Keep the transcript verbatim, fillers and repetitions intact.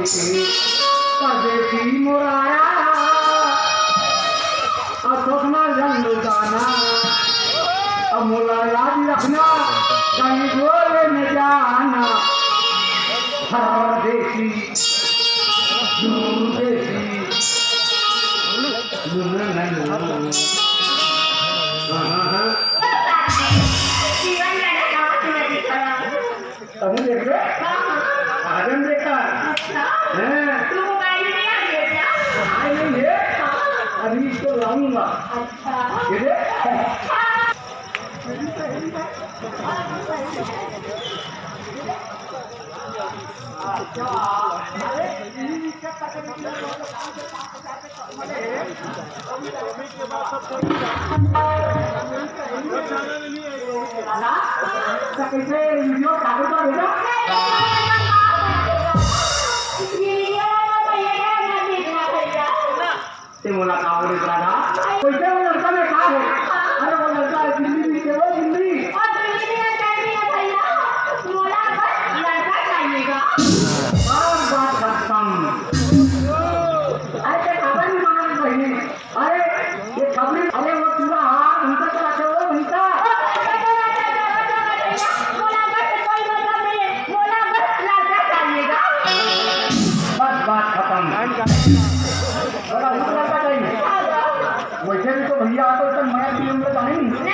परदेसी मोरारा, अब सपना जन लुटाना, अब मोला याद रखना, कहीं बोले न जाना। परदेसी, परदेसी, हाँ, हाँ, हाँ। जीवन का नाम है। अभी देख ले। हाँ, हाँ। आदम देखा। अच्छा। हाँ। तू मोबाइल में आ गया क्या? आए नहीं है। हाँ। अभी इसको लाऊंगा। अच्छा। ये देख। हाँ। ते मोला का बोले राधा? कैसे वो लड़का में का है? अरे वो लड़का है दिल्ली में, वो दिल्ली। और दिल्ली में चाहिए भैया, मोला बस लड़का चाहिएगा। और बात खत्म। अरे खबर नहीं मालूम बहिनी। अरे, ये खबरी, अरे, वो पूरा हाथ उनका तो रखे हो, उनका। मोला बस कोई मतलब नहीं है, मोला बस लड़का चाहिएगा। बस बात खत्म। बोला, उनको लड़का चाहिए। वैसे भी तो भैया आते तो मैं भी उनको जाने नहीं।